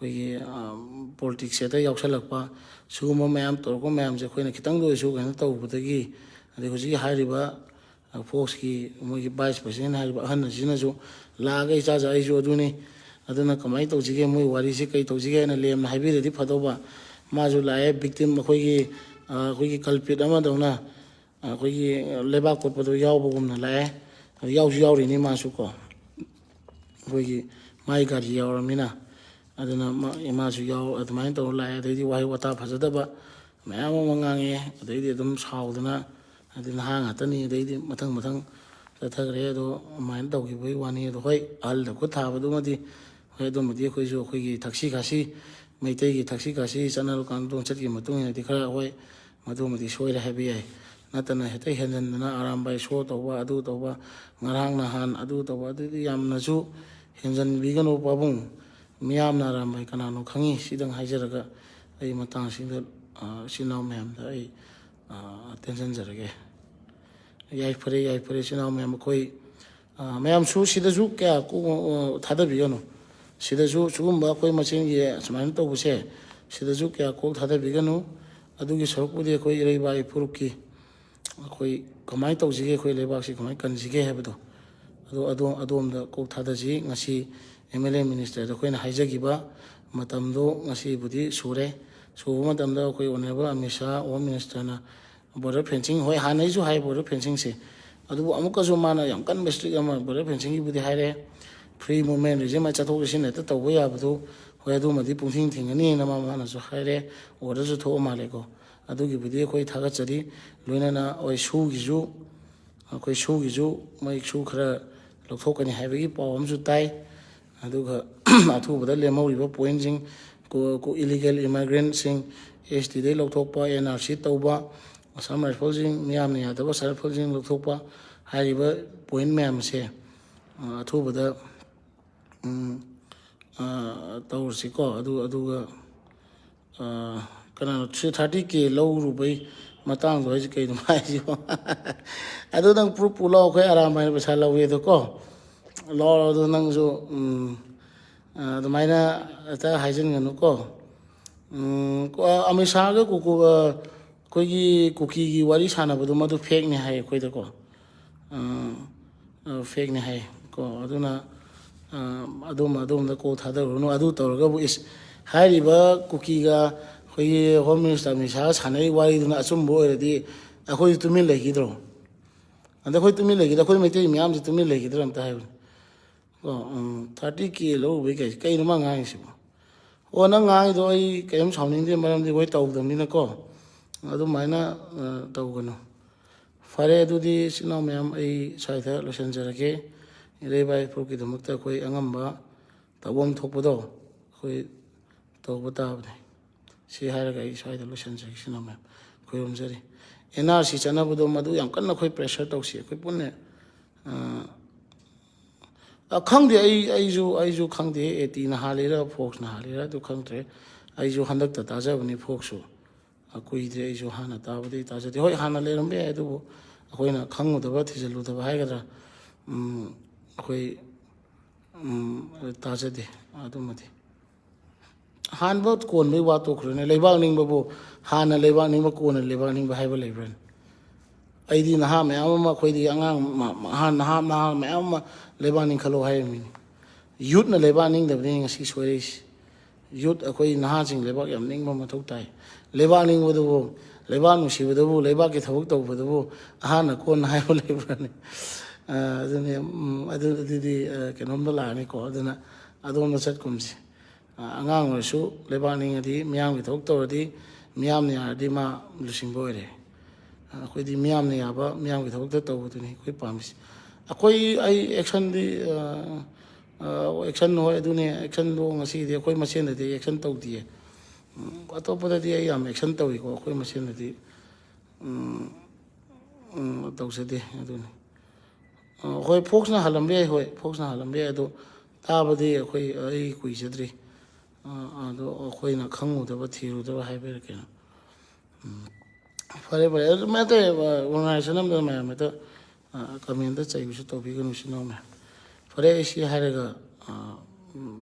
ꯑꯩꯈꯣꯏꯒꯤ, ꯑ, politics ꯁꯦ ꯍꯦꯛꯇ ꯌꯥꯎꯁꯜꯂꯛꯄ, ꯁꯤꯒꯨꯝꯕ ꯃꯌꯥꯝ ꯇꯧꯔꯛꯄ ꯃꯌꯥꯝꯁꯦ ꯑꯩꯈꯣꯏꯅ ꯈꯤꯇꯪꯗ ꯑꯣꯏꯔꯁꯨ ꯀꯩꯅꯣ ꯇꯧꯕꯗꯒꯤ, ꯑꯗꯩ ꯍꯧꯖꯤꯛꯀꯤ ꯍꯥꯏꯔꯤꯕ, ꯑ, ꯐꯣꯛꯁꯀꯤ ꯃꯣꯏꯒꯤ vice president ꯍꯥꯏꯔꯤꯕ ꯑꯍꯟ ꯑꯁꯤꯅꯁꯨ ꯂꯥꯛꯑꯒ "ꯏꯆꯥꯁꯦ ꯑꯩꯁꯨ ꯑꯗꯨꯅꯤ, ꯑꯗꯨꯅ ꯀꯃꯥꯏꯅ ꯇꯧꯁꯤꯒꯦ, ꯃꯣꯏ ꯋꯥꯔꯤꯁꯦ ꯀꯩ ꯇꯧꯁꯤꯒꯦ" ꯍꯥꯏꯅ ꯂꯦꯝꯅ ꯍꯥꯏꯕꯤꯔꯗꯤ ꯐꯗꯧꯕ꯫ ꯃꯥꯁꯨ ꯂꯥꯛꯑꯦ, victim, ꯑꯩꯈꯣꯏꯒꯤ, ꯑ, ꯑꯩꯈꯣꯏꯒꯤ culprit ꯑꯃꯗꯧꯅ, ꯑ, ꯑꯩꯈꯣꯏꯒꯤ ꯂꯩꯕꯥꯛ ꯀꯣꯠꯄꯗꯣ ꯌꯥꯎꯕꯒꯨꯝꯅ ꯂꯥꯛꯑꯦ꯫ ꯑꯗꯨ ꯌꯥꯎꯁꯨ ꯌꯥꯎꯔꯤꯅꯤ ꯃꯥꯁꯨ ꯀꯣ, ꯑꯩꯈꯣꯏꯒꯤ ꯃꯥꯏ ꯒꯥꯔꯤ ꯌꯥꯎꯔꯃꯤꯅ꯫ ꯑꯗꯨꯅ ꯃꯥ, ꯏꯃꯥꯁꯨ ꯌꯥꯎ-, ꯑꯗꯨꯃꯥꯏꯅ ꯇꯧꯔ ꯂꯥꯛꯑꯦ꯫ ꯑꯗꯩꯗꯤ ꯋꯥꯍꯩ ꯋꯥꯇꯥ ꯐꯖꯗꯕ ꯃꯌꯥꯝ ꯑꯃ ꯉꯥꯡꯉꯛꯑꯦ꯫ ꯑꯗꯩꯗꯤ ꯑꯗꯨꯝ ꯁꯥꯎꯗꯅ, ꯍꯥꯏꯗꯤ ꯅꯍꯥ ꯉꯥꯛꯇꯅꯤ, ꯑꯗꯩꯗꯤ ꯃꯊꯪ ꯃꯊꯪ ꯆꯠꯊꯈ꯭ꯔꯦ꯫ ꯑꯗꯣ ꯑꯗꯨꯃꯥꯏꯅ ꯇꯧꯈꯤꯕꯒꯤ ꯋꯥꯅꯤ꯫ ꯑꯗꯣ ꯍꯣꯏ, ꯑꯍꯜꯗ ꯈꯨꯠ ꯊꯥꯕꯗꯨꯃꯗꯤ, ꯍꯣꯏ, ꯑꯗꯨꯃꯗꯤ ꯑꯩꯈꯣꯏꯁꯨ ꯑꯩꯈꯣꯏꯒꯤ ꯊꯛꯁꯤ ꯈꯥꯁꯤ, ꯃꯩꯇꯩꯒꯤ ꯊꯛꯁꯤ ꯈꯥꯁꯤ ꯆꯠꯅ ꯀꯥꯡꯂꯣꯟ ꯆꯠꯈꯤꯕ ꯃꯇꯨꯡ ꯏꯟꯅꯗꯤ ꯈꯔ, ꯍꯣꯏ, ꯃꯗꯨꯃꯗꯤ ꯁꯣꯏꯔꯦ ꯍꯥꯏꯕ ꯌꯥꯏ꯫ ꯅꯠꯇꯅ ꯍꯦꯛꯇ ꯍꯦꯟꯖꯟꯗꯅ ꯑꯔꯥꯝꯕꯥꯏ show ꯇꯧꯕ, ꯑꯗꯨ ꯇꯧꯕ, ꯉꯔꯥꯡ ꯅꯍꯥꯟ ꯑꯗꯨ ꯇꯧꯕ, ꯑꯗꯨꯗꯤ ꯌꯥꯝꯅꯁꯨ ꯍꯦꯟꯖꯟꯕꯤꯒꯅꯨ ꯄꯥꯕꯨꯡ꯫ ꯃꯤꯌꯥꯝꯅ ꯑꯔꯥꯝꯕꯥꯏ ꯀꯅꯥꯅꯣ ꯈꯪꯉꯤ꯫ ꯁꯤꯗꯪ ꯍꯥꯏꯖꯔꯒ ꯑꯩ ꯃꯇꯥꯡꯁꯤꯗ, ꯑ, ꯏꯆꯤꯟ ꯏꯅꯥꯎ ꯃꯌꯥꯝꯗ ꯑꯩ, ꯑ, ꯇꯦꯟꯁꯤꯟꯖꯔꯒꯦ꯫ ꯌꯥꯏꯐꯔꯦ, ꯌꯥꯏꯐꯔꯦ, ꯏꯆꯤꯟ ꯏꯅꯥꯎ ꯃꯌꯥꯝ꯫ ꯑꯩꯈꯣꯏ, ꯑ, ꯃꯌꯥꯝꯁꯨ ꯁꯤꯗꯁꯨ ꯀꯌꯥ ꯀꯣꯛ, ꯑ, ꯊꯥꯗꯕꯤꯒꯅꯨ꯫ ꯁꯤꯗꯁꯨ ꯁꯤꯒꯨꯝꯕ ꯑꯩꯈꯣꯏ ꯃꯁꯦꯟꯒꯤ ꯁꯨꯃꯥꯏꯅ ꯇꯧꯕꯁꯦ, ꯁꯤꯗꯁꯨ ꯀꯌꯥ ꯀꯣꯛ ꯊꯥꯗꯕꯤꯒꯅꯨ꯫ ꯑꯗꯨꯒꯤ ꯁꯔꯨꯛꯄꯨꯗꯤ ꯑꯩꯈꯣꯏ ꯏꯔꯩꯕꯥꯛ ꯏꯐꯨꯔꯨꯞꯀꯤ ꯑꯩꯈꯣꯏ ꯀꯃꯥꯏꯅ ꯇꯧꯁꯤꯒꯦ, ꯑꯩꯈꯣꯏ ꯂꯩꯕꯥꯛꯁꯤ ꯀꯃꯥꯏꯅ ꯀꯟꯁꯤꯒꯦ ꯍꯥꯏꯕꯗꯣ, ꯑꯗꯣ ꯑꯗꯣꯝ ꯑꯗꯣꯝꯗ ꯀꯣꯛ ꯊꯥꯗꯁꯤ꯫ ꯉꯁꯤ ꯑꯦꯝ ꯑꯦꯜ ꯑꯦ ꯃꯤꯅꯤꯁꯇꯔꯗ ꯑꯩꯈꯣꯏꯅ ꯍꯥꯏꯖꯈꯤꯕ ꯃꯇꯝꯗꯣ ꯉꯁꯤꯕꯨꯗꯤ ꯁꯨꯔꯦ꯫ ꯁꯨꯕ ꯃꯇꯝꯗ ꯑꯩꯈꯣꯏ ꯑꯣꯅꯔꯦꯕꯜ ꯑꯃꯤꯠ ꯁꯥꯍ ꯍꯣꯝ ꯃꯤꯅꯤꯁꯇꯔꯅ ꯕꯣꯔꯗꯔ ꯐꯦꯟꯁꯤꯡ, ꯍꯣꯏ, ꯍꯥꯟꯅꯩꯁꯨ ꯍꯥꯏ ꯕꯣꯔꯗꯔ ꯐꯦꯟꯁꯤꯡꯁꯦ, ꯑꯗꯨꯕꯨ ꯑꯃꯨꯛꯀꯁꯨ ꯃꯥꯅ ꯌꯥꯝ ꯀꯟꯕ ꯏꯁꯇ꯭ꯔꯤꯛ ꯑꯃ ꯕꯣꯔꯗꯔ ꯐꯦꯟꯁꯤꯡꯒꯤꯕꯨꯗꯤ ꯍꯥꯏꯔꯦ꯫ ꯐ꯭ꯔꯤ ꯃꯨꯞꯃꯦꯟ ꯔꯤꯖꯤꯝ ꯍꯥꯏ, ꯆꯠꯊꯣꯛ ꯆꯠꯁꯤꯟ ꯍꯦꯛꯇ ꯇꯧꯕ ꯌꯥꯕꯗꯨ, ꯍꯣꯏ, ꯑꯗꯨꯃꯗꯤ ꯄꯨꯡꯊꯤꯡ ꯊꯤꯡꯒꯅꯤꯅ ꯃꯥ ꯃꯥꯅꯁꯨ ꯍꯥꯏꯔꯦ꯫ ꯑꯣꯔꯗꯔꯁꯨ ꯊꯣꯛꯑ ꯃꯥꯜꯂꯦꯀꯣ꯫ ꯑꯗꯨꯒꯤꯕꯨꯗꯤ ꯑꯩꯈꯣꯏ ꯊꯥꯒꯠꯆꯔꯤ꯫ ꯂꯣꯏꯅꯅ ꯑꯩꯈꯣꯏ ꯁꯨꯒꯤꯁꯨ, ꯑꯩꯈꯣꯏ ꯁꯨꯒꯤꯁꯨ ꯃꯣꯏ ꯁꯨ ꯈꯔ ꯂꯧꯊꯣꯛꯀꯅꯤ ꯍꯥꯏꯕꯒꯤ ꯄꯥꯎ ꯑꯃꯁꯨ ꯇꯥꯏ꯫ ꯑꯗꯨꯒ ꯑꯊꯨꯕꯗ ꯂꯦꯝꯍꯧꯔꯤꯕ ꯄꯣꯏꯟꯁꯤꯡ, ꯀꯣ-, ꯀꯣ-, ꯏꯂꯤꯒꯦꯜ ꯏꯃꯥꯏꯒ꯭ꯔꯦꯟꯁꯤꯡ, ꯑꯦꯁ ꯇꯤꯗꯒꯤ ꯂꯧꯊꯣꯛꯄ, ꯑꯦꯟ ꯑꯥꯔ ꯁꯤ ꯇꯧꯕ, ꯑꯁꯥꯝ ꯔꯥꯏꯐꯜꯁꯤꯡ, ꯃꯤꯌꯥꯝꯅ ꯌꯥꯗꯕ ꯑꯁꯥꯝ ꯔꯥꯏꯐꯜꯁꯤꯡ ꯂꯧꯊꯣꯛꯄ, ꯍꯥꯏꯔꯤꯕ ꯄꯣꯏꯟ ꯃꯌꯥꯝꯁꯦ, ꯑ, ꯑꯊꯨꯕꯗ, ꯎꯝ, ꯑ, ꯇꯧꯔꯁꯤꯀꯣ꯫ ꯑꯗꯨ, ꯑꯗꯨꯒ, ꯑ, ꯀꯅꯥꯅꯣ ꯊ꯭ꯔꯤ ꯊꯥꯔꯇꯤ ꯀꯦ ꯂꯧꯔꯨꯕꯩ ꯃꯇꯥꯡꯗꯣ ꯍꯥꯏꯁꯦ ꯀꯩꯅꯣ ꯍꯥꯏꯁꯤꯕꯣ? ꯑꯗꯨ ꯅꯪ ꯄ꯭ꯔꯨꯞ ꯄꯨ ꯂꯥꯛꯑꯣ, ꯑꯩꯈꯣꯏ ꯑꯔꯥꯝ ꯍꯥꯏꯅ ꯄꯩꯁꯥ ꯂꯧꯋꯦ ꯑꯗꯣ ꯀꯣ꯫ ꯂꯥꯛꯑꯣ, ꯑꯗꯨ ꯅꯪꯁꯨ, ꯎꯝ, ꯑ, ꯑꯗꯨꯃꯥꯏꯅ ꯍꯦꯛꯇ ꯍꯥꯏꯖꯤꯟꯒꯅꯨꯀꯣ꯫ ꯎꯝ, ꯀꯣ-, ꯑꯃꯤꯠ ꯁꯥꯍꯒ ꯀꯨꯀꯨ-, ꯑ, ꯑꯩꯈꯣꯏꯒꯤ ꯀꯨꯀꯤꯒꯤ ꯋꯥꯔꯤ ꯁꯥꯟꯅꯕꯗꯣ ꯃꯗꯨ ꯐꯦꯛꯅꯤ ꯍꯥꯏ ꯑꯩꯈꯣꯏꯗꯀꯣ꯫ ꯑ, ꯑ, ꯐꯦꯛꯅꯤ ꯍꯥꯏ ꯀꯣ꯫ ꯑꯗꯨꯅ, ꯑ, ꯑꯗꯨꯝ, ꯑꯗꯣꯝꯗ ꯀꯣꯛ ꯊꯥꯗꯔꯨꯔꯅꯨ꯫ ꯑꯗꯨ ꯇꯧꯔꯒꯕꯨ, ꯏꯁ, ꯍꯥꯏꯔꯤꯕ ꯀꯨꯀꯤꯒ ꯑꯩꯈꯣꯏꯒꯤ ꯍꯣꯝ ꯃꯤꯅꯤꯁꯇꯔ ꯑꯃꯤꯠ ꯁꯥꯍꯒ ꯁꯥꯟꯅꯔꯤꯕ ꯋꯥꯔꯤꯗꯨꯅ ꯑꯆꯨꯝꯕ ꯑꯣꯏꯔꯗꯤ ꯑꯩꯈꯣꯏꯁꯨ ꯇꯨꯃꯤꯟ ꯂꯩꯈꯤꯗ꯭ꯔꯣ? ꯑꯗ ꯑꯩꯈꯣꯏ ꯇꯨꯃꯤꯟ ꯂꯩꯈꯤꯗ꯭ꯔꯥ? ꯑꯩꯈꯣꯏ ꯃꯩꯇꯩ ꯃꯌꯥꯝꯁꯦ ꯇꯨꯃꯤꯟ ꯂꯩꯈꯤꯗ꯭ꯔꯥ ꯑꯝꯇ ꯍꯥꯏꯕꯅꯤ꯫ ꯀꯣ, ꯎꯝ, ꯊꯥꯔꯇꯤ ꯀꯦ ꯂꯧꯔꯨꯕꯩ ꯀꯩ-, ꯀꯩꯅꯣ ꯃꯥ ꯉꯥꯡꯉꯤꯁꯤꯕꯣ? ꯑꯣ, ꯅꯪ ꯉꯥꯡꯉꯤꯗꯣ ꯑꯩ ꯀꯔꯤꯝ ꯁꯥꯎꯅꯤꯡꯗꯦ, ꯃꯔꯝꯗꯤ ꯑꯩꯈꯣꯏ ꯇꯧꯗꯕꯅꯤꯅꯀꯣ꯫ ꯑꯗꯨꯃꯥꯏꯅ, ꯑ, ꯇꯧꯒꯅꯨ꯫ ꯐꯔꯦ, ꯑꯗꯨꯗꯤ ꯏꯆꯤꯟ ꯏꯅꯥꯎ ꯃꯌꯥꯝ, ꯑꯩ ꯁ꯭ꯋꯥꯏꯗ ꯂꯣꯏꯁꯤꯟꯖꯔꯒꯦ꯫ ꯏꯔꯩꯕꯥꯛ ꯏꯐꯨꯔꯨꯞꯀꯤꯗꯃꯛꯇ ꯑꯩꯈꯣꯏ ꯑꯉꯝꯕ ꯇꯧꯐꯝ ꯊꯣꯛꯄꯗꯣ ꯑꯩꯈꯣꯏ ꯇꯧꯕ ꯇꯥꯕꯅꯤ꯫ ꯁꯤ ꯍꯥꯏꯔꯒ ꯑꯩ ꯁ꯭ꯋꯥꯏꯗ ꯂꯣꯏꯁꯤꯟꯖꯔꯒꯦ, ꯏꯆꯤꯟ ꯏꯅꯥꯎ ꯃꯌꯥꯝ꯫ ꯈꯨꯔꯨꯝꯖꯔꯤ꯫ ꯑꯦꯟ ꯑꯥꯔ ꯁꯤ ꯆꯠꯅꯕꯗꯣ ꯃꯗꯨ ꯌꯥꯝ ꯀꯟꯅ ꯑꯩꯈꯣꯏ ꯄ꯭ꯔꯦꯁꯔ ꯇꯧꯁꯤ, ꯑꯩꯈꯣꯏ ꯄꯨꯟꯅ꯫ ꯑ, ꯑ, ꯈꯪꯗꯦ, ꯑꯩ, ꯑꯩꯁꯨ, ꯑꯩꯁꯨ ꯈꯪꯗꯦ, ꯑꯦ ꯇꯤꯅ ꯍꯥꯜꯂꯤꯔꯥ, ꯐꯣꯛꯁꯅ ꯍꯥꯜꯂꯤꯔꯥ, ꯑꯗꯨ ꯈꯪꯗ꯭ꯔꯦ꯫ ꯑꯩꯁꯨ ꯍꯟꯗꯛꯇ ꯇꯥꯖꯕꯅꯤ ꯐꯣꯛꯁꯁꯨ꯫ ꯑ, ꯀꯨꯏꯗ꯭ꯔꯦ, ꯑꯩꯁꯨ ꯍꯥꯟꯅ ꯇꯥꯕꯗꯤ ꯇꯥꯖꯗꯦ꯫ ꯍꯣꯏ, ꯍꯥꯟꯅ ꯂꯩꯔꯝꯕ ꯌꯥꯏ, ꯑꯗꯨꯕꯨ ꯑꯩꯈꯣꯏꯅ ꯈꯪꯉꯨꯗꯕ, ꯊꯤꯖꯤꯜꯂꯨꯗꯕ ꯍꯥꯏꯒꯗ꯭ꯔꯥ, ꯎꯝ, ꯑꯩꯈꯣꯏ, ꯎꯝ, ꯇꯥꯖꯗꯦ ꯑꯗꯨꯃꯗꯤ꯫ ꯍꯥꯟꯕ ꯀꯣꯟꯕꯒꯤ ꯋꯥ ꯇꯣꯛꯈ꯭ꯔꯣꯅꯦ, ꯂꯩꯕꯥꯛ ꯅꯤꯡꯕꯕꯨ ꯍꯥꯟꯅ ꯂꯩꯕꯥꯛ ꯅꯤꯡꯕ, ꯀꯣꯟꯅ ꯂꯩꯕꯥꯛ ꯅꯤꯡꯕ ꯍꯥꯏꯕ ꯂꯩꯕ꯭ꯔꯥꯅꯦ? ꯑꯩꯗꯤ ꯅꯍꯥ ꯃꯌꯥꯝ ꯑꯃ, ꯑꯩꯈꯣꯏꯗꯤ ꯑꯉꯥꯡ ꯃ-, ꯃ-, ꯅꯍꯥ, ꯅꯍꯥ ꯃꯌꯥꯝ ꯑꯃ ꯂꯩꯕꯥꯛ ꯅꯤꯡꯈꯠꯂꯣ ꯍꯥꯏꯔꯝꯃꯤꯅꯤ꯫ ꯌꯨꯠꯅ ꯂꯩꯕꯥꯛ ꯅꯤꯡꯗꯕꯅꯤ ꯉꯁꯤ ꯁꯣꯏꯔꯛꯏꯁꯤ꯫ ꯌꯨꯠ, ꯑꯩꯈꯣꯏ ꯅꯍꯥꯁꯤꯡ ꯂꯩꯕꯥꯛ ꯌꯥꯝ ꯅꯤꯡꯕ ꯃꯊꯧ ꯇꯥꯏ꯫ ꯂꯩꯕꯥꯛ ꯅꯤꯡꯕꯗꯨꯕꯨ, ꯂꯩꯕꯥꯛ ꯅꯨꯡꯁꯤꯕꯗꯨꯕꯨ, ꯂꯩꯕꯥꯛꯀꯤ ꯊꯕꯛ ꯇꯧꯕꯗꯨꯕꯨ ꯑꯍꯥꯟꯅ ꯀꯣꯟꯅ ꯍꯥꯏꯕ ꯂꯩꯕ꯭ꯔꯥꯅꯦ? ꯑ, ꯑꯗꯨꯅꯦ, ꯎꯝ, ꯑꯗꯨ, ꯑꯗꯨꯗꯤ, ꯑ, ꯀꯩꯅꯣꯝꯗ ꯂꯥꯛꯑꯅꯤꯀꯣ꯫ ꯑꯗꯨꯅ ꯑꯗꯣꯝꯗ ꯆꯠꯀꯨꯝꯁꯤ꯫ ꯑ, ꯑꯉꯥꯡ ꯑꯣꯏꯔꯁꯨ ꯂꯩꯕꯥꯛ ꯅꯤꯡꯉꯗꯤ, ꯃꯤꯌꯥꯝꯒꯤ ꯊꯕꯛ ꯇꯧꯔꯗꯤ, ꯃꯤꯌꯥꯝꯅ ꯌꯥꯔꯗꯤ ꯃꯥ ꯂꯨꯆꯤꯡꯕ ꯑꯣꯏꯔꯦ꯫ ꯑ, ꯑꯩꯈꯣꯏꯗꯤ ꯃꯤꯌꯥꯝꯅ ꯌꯥꯕ, ꯃꯤꯌꯥꯝꯒꯤ ꯊꯕꯛꯇ ꯇꯧꯕꯗꯨꯅꯤ ꯑꯩꯈꯣꯏ ꯄꯥꯝꯃꯤꯁꯤ꯫ ꯑꯩꯈꯣꯏ, ꯑꯩ action ꯗꯤ, ꯑ, ꯑ, action ꯍꯣꯏ, ꯑꯗꯨꯅꯦ, action ꯗꯣ ꯉꯁꯤꯗꯤ ꯑꯩꯈꯣꯏ ꯃꯁꯦꯟꯗꯗꯤ action ꯇꯧꯗꯤꯌꯦ꯫ ꯎꯝ, ꯑꯇꯣꯞꯄꯗꯗꯤ ꯑꯩ ꯌꯥꯝ action ꯇꯧꯏꯀꯣ, ꯑꯩꯈꯣꯏ ꯃꯁꯦꯟꯗꯗꯤ, ꯎꯝ, ꯎꯝ, ꯇꯧꯖꯗꯦ꯫ ꯑꯗꯨꯅꯤ꯫ ꯑ, ꯍꯣꯏ, ꯐꯣꯛꯁꯅ ꯍꯥꯜꯂꯝꯕ ꯌꯥꯏ, ꯍꯣꯏ, ꯐꯣꯛꯁꯅ ꯍꯥꯜꯂꯝꯕ ꯌꯥꯏ, ꯑꯗꯣ ꯇꯥꯕꯗꯤ ꯑꯩꯈꯣꯏ, ꯑꯩ ꯀꯨꯏꯖꯗ꯭ꯔꯤ꯫ ꯑ, ꯑꯗꯣ ꯑꯩꯈꯣꯏꯅ ꯈꯪꯉꯨꯗꯕ, ꯊꯤꯔꯨꯗꯕ ꯍꯥꯏꯕꯩꯔ ꯀꯩꯅꯣ꯫ ꯎꯝ꯫ ꯐꯔꯦ, ꯐꯔꯦ꯫ ꯑꯗꯨ ꯃꯩꯇꯩ, ꯑ, organization ꯑꯃꯗ ꯃꯌꯥꯝ ꯍꯦꯛꯇ, ꯑ, comment ꯆꯩꯕꯁꯨ ꯇꯧꯕꯤꯒꯅꯨ, ꯏꯆꯤꯟ ꯏꯅꯥꯎ ꯃꯌꯥꯝ꯫ ꯐꯔꯦ, ꯑꯩ ꯁꯤ ꯍꯥꯏꯔꯒ, ꯑ, ꯎꯝ,